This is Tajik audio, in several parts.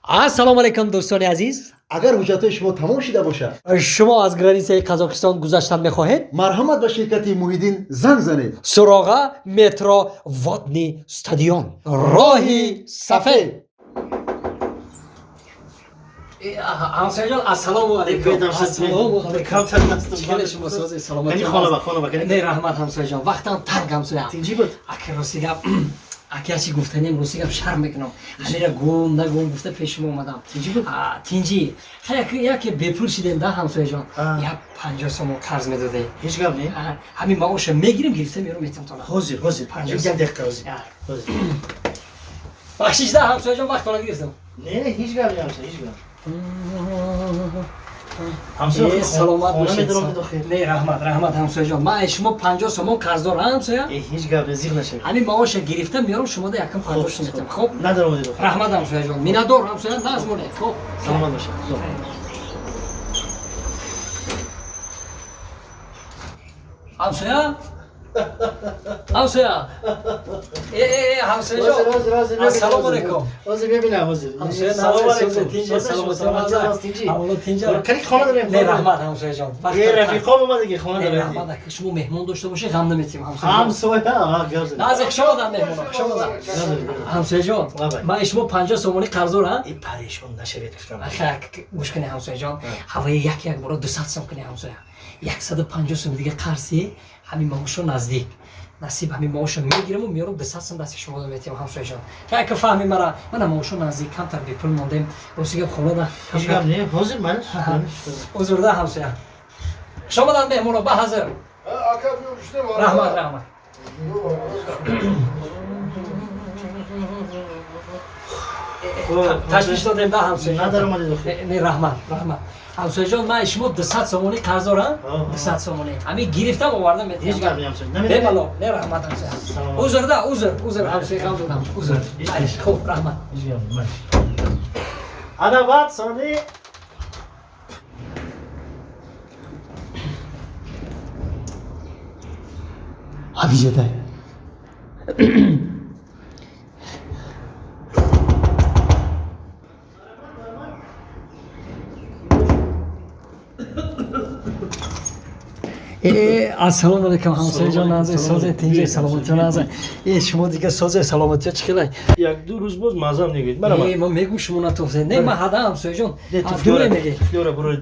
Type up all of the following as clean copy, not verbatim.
Ассалому алайкум, дӯстони азиз. Агар ҳуҷҷатҳои шумо тамом шуда бошад, Шумо аз границаи Қазоқистон гузаштан мехоҳед? Марҳамат, ба ширкати Муҳиддин занг занед. Суроға: метро Водный стадион, роҳи сафед. Ҳамсояҷон, ассалому алайкум. Ассалому алайкум. Чӣ шумо, сози, саломатӣ? Не, раҳмат, ҳамсояҷон, вақтам танг, ҳамсоя. Тинҷӣ буд? Аки, рости гап, аки, ачи гуфтанем, рости гап, шарм мекунам, ҳамира гум нагум гуфта пеши шумо омадам. Тинҷӣ буд? Тинҷӣ. Яке бепул шидем да, ҳамсояҷон, як 50 сомон қарз медодед. Ҳеҷ гап не. Ҳамин маоша мегирем, гирифта меёрам, метам тона. Ҳозир, ҳозир, як дақиқа, ҳозир. Бахшиш да, ҳамсояҷон, вақтона гирифтам. Не, ҳеҷ гап не, ҳамсоя, ҳеҷ гап. Саломат бошед. Не, раҳмат, раҳмат, ҳамсояҷон, ман аз шумо 50 сомон қарздор, ҳамсоя. Ҳеҷ гап не, зиқ нашавед. Ҳамин маоша гирифта меёрам, шумода якам 50 сом метам, хоб? Надаромадед. Раҳмат, ҳамсояҷон, миннатдор, ҳамсоя, нағз монед, хоб. Саломат бошед. Ҳамсоя, ҳамсоя, э, э, ҳамсояҷон, ассалому алайкум. Ҳозир мебинам, ҳозир. Ҳамсоя. Салому алайкум. Тинҷи, саломатӣ? Кани, хона дорем. Не, раҳмат, ҳамсояҷон. Е, рафиқом омадаги, хона дорем. Раҳмат, ака, шумо меҳмон дошта бошед, ғам наметем, ҳамсоя. Ҳамсоя. Назе, хуш омадан, меҳмоно, хуш омадан. Ҳамсояҷон, ман шумо 50 сомонӣ қарздор. Парешон нашавед, гуфтам. Гӯш кунед, ҳамсояҷон, ҳавои як як бора 200 сом кунед, ҳамсоя, 150 сом дига қарзи, ҳамин маошо наздик насиб, ҳамин маошо мегираму меёрам, 200 сом дасти шумо метиҳам, ҳамсояҷон. Яка фаҳми мара, мана маошо наздик, камтар бепул мондем, рости гап, хонада. Ҳеҷ гап не, ҳозир ман. Узрда, ҳамсоя. Хуш омадан, меҳмоно, ба ҳазир. Раҳмат, раҳмат. Ташвиш додем да, ҳамсоя. Надаромадед. Не, раҳмат, раҳмат, ҳамсояҷон, ман шумо 200 сомонӣ қарздорам, 200 сомонӣ ҳамин гирифтам, овардам. Ҳеҷ гап не, ҳамсоя. Бемало. Не, раҳмат, ҳамсоя, узр да, узр, узр, ҳамсоя, ғам додам, узр. Хуб, раҳмат. Ана баъд сони. Ҳамиҷадай. Ассалому алайкум, ҳамсояҷон, назе, созе, тинҷи, саломатӣ, назе. Э, шумо дига созе, саломатӣ, чӣ хелай? Як ду рӯз боз мазам негӯед. Ма мегӯм, шумо натофтед. Не, ма ҳада, ҳамсояҷон, дурӯй мегӣ.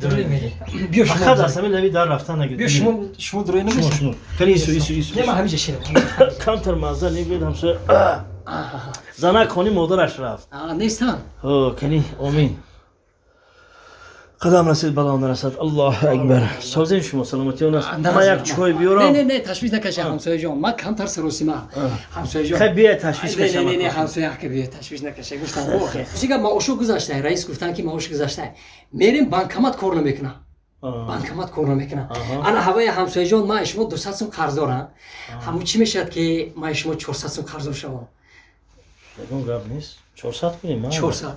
Дурӯй мегӣ. Биё шумо. Фақат аз ҳамин лави дар рафтан нагӯед. Биё, шумо, шумо дурӯй намешавед. Шумо кани, ису, ису, ису. Не, ма ҳамиҷа шинам. Камтар маза негӯед, ҳамсоя. Занак хони модараш рафт. Нестан? Ҳо, кани, омин. Қадам расид, бало нарасад, Аллоҳу акбар. Созем шумо, саломатӣ он аст? Ман як чой биёрам. Не, не, не, ташвиш накашед, ҳамсояҷон, ман камтар саросима, ҳамсояҷон. Хай, биёед, ташвиш кашам. Не, не, не, ҳамсоя, ка, биёед, ташвиш накашед, гуфтам. Чига, маошо гузаштай, раис гуфтан, ки маош гузаштай, мерем, банкомат кор намекунам, банкомат кор намекунам. Ана ҳавои, ҳамсояҷон, ман шумо 200 сум қарздорам, ҳамун чӣ мешавад, ки ман шумо 400 сум қарздор шавам? Ягон гап нест, 400 кунем. 400.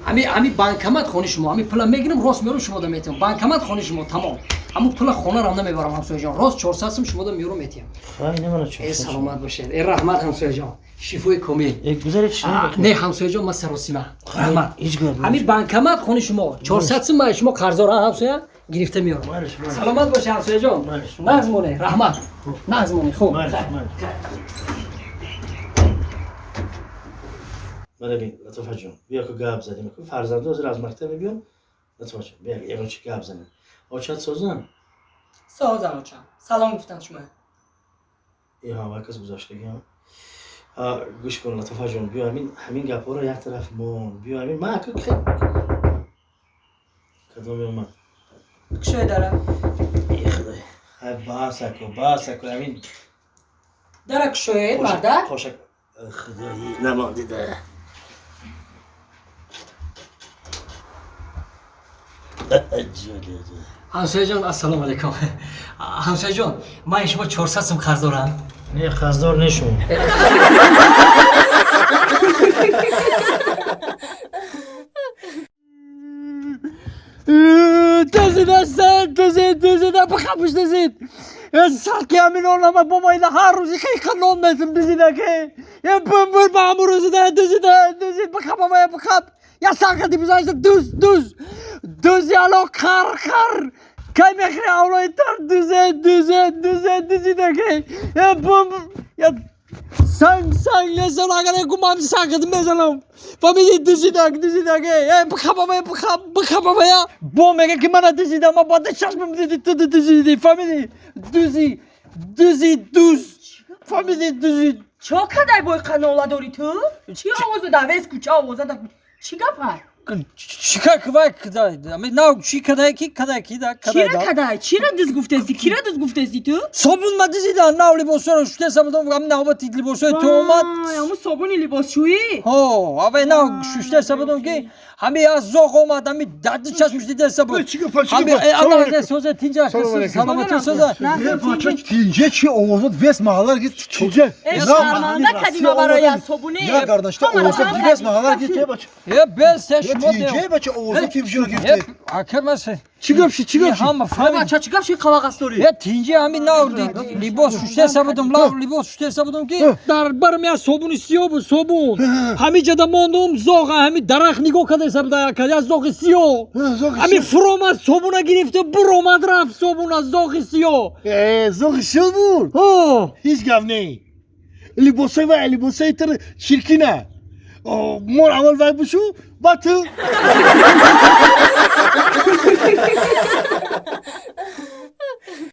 Ҳами банкомат хони шумо, ҳами пула мегирам, рост меёрам, шумо да метиҳам. Банкомат хони шумо, тамом. Ҳамун пула хонарам намебарам, ҳамсояҷон, рост 400 сум шумо да меёрам, метиҳам. Э, саломат бошед. Э, раҳмат, ҳамсояҷон, шифои комил. Не, ҳамсояҷон, ман саросима, раҳмат. Ҳами банкомат хони шумо, 400 сум ман шумо қарздорам, ҳамсоя, гирифта меёрам. Саломат бошед, ҳамсояҷон, нағз моне, раҳмат, нағз моне, хуб. Мана бин, Латофаҷон, биё, ку гап задем. Ку фарзандо ҳозир аз мактаб мебиён. Латофаҷон, биё, ягон чи гап занем. Очат созан? Созан, очам, салом гуфтан шумо. Иҳа, вай кас гузаштагиам. Гӯш кун, Латофаҷон, биё, ҳамин гапҳоро як тараф мон, биё, ҳамин ман ку кадоме омад. Кушои дара. Е, худой, хай, басаку, басаку, ҳамин. Дара кушоед, мардак. Қошак, худои, намондида. Ҳамсояҷон, ассалому алайкум, ҳамсояҷон, ман шумо 400 сум қарз дорам. Не, қарздор нешум. Дузидастан, дузид, дузида, бихапш, дузид. Садки ҳамин олама бомайда, ҳар рӯзи қиқа нон метим, дузида, ки бир ба ҳамун рӯзида дузида, дузид, бихапамая, бихап. Я санг қати бизаништа дуз дуз дузи ало қар қар кай мехӯри авлои тар дузе дузе дузе дузидаки э бум я санг санг несам агар гумам санг қати мезанам фамили дузидак дузидак э бихабама бихабама я бо мега ки мана дузидам ма бада чашмам диди ту дузиди фамили дузи дузи дуз фамили дузи. Чо кадай бой қанола дорӣ ту? Чӣ овозу да вес кӯча овоза да чӣ гапа? Чика квай кадай ами нав чӣ кадай ки кадай ки да кадай? Чира кадай? Чира дуз гуфтеси? Кира дуз гуфтеси ту? Собун ма дизида нав либосҳоро шуштеса будам ами навбати либосҳои ту омад. Аму собуни либосшӯӣ? Ҳо авай нав шуштеса будам ки ҳами аз зоқ омад ҳами дарди чашмш дидеса буд. Чӣ гапа, чӣ гапа? Соза тинҷа саломатӣ соза. Тинҷа чи овозот вес маҳаллар ки тинҷа. Шарманда кадима барои аз собуни. Я гарданшта овозот вес маҳаллар ки Е бес шумо тинҷа бача овозот ким ҷо гирифте. Акар масе. Чӣ гап ши, чӣ гап ши? Ҳама фаҳмид. Бача чӣ гап ши қавағас дорӣ? Е тинҷа ҳами нав либос шуштеса будам, лав либос шуштеса будам ки дар барм я собуни сиёҳ буд собун. Ҳами ҷада мондум зоға ҳами дарахт нигоҳ кардеса буда я зоғи сиёҳ. Ҳами фуромад собуна гирифту буромад рафт собуна зоғи сиёҳ. Э зоғи сиёҳ буд? Ҳо. Ҳеҷ гап не. Либосои вай либосои тар чиркина. Мор аввал вай бушу, баъд ту.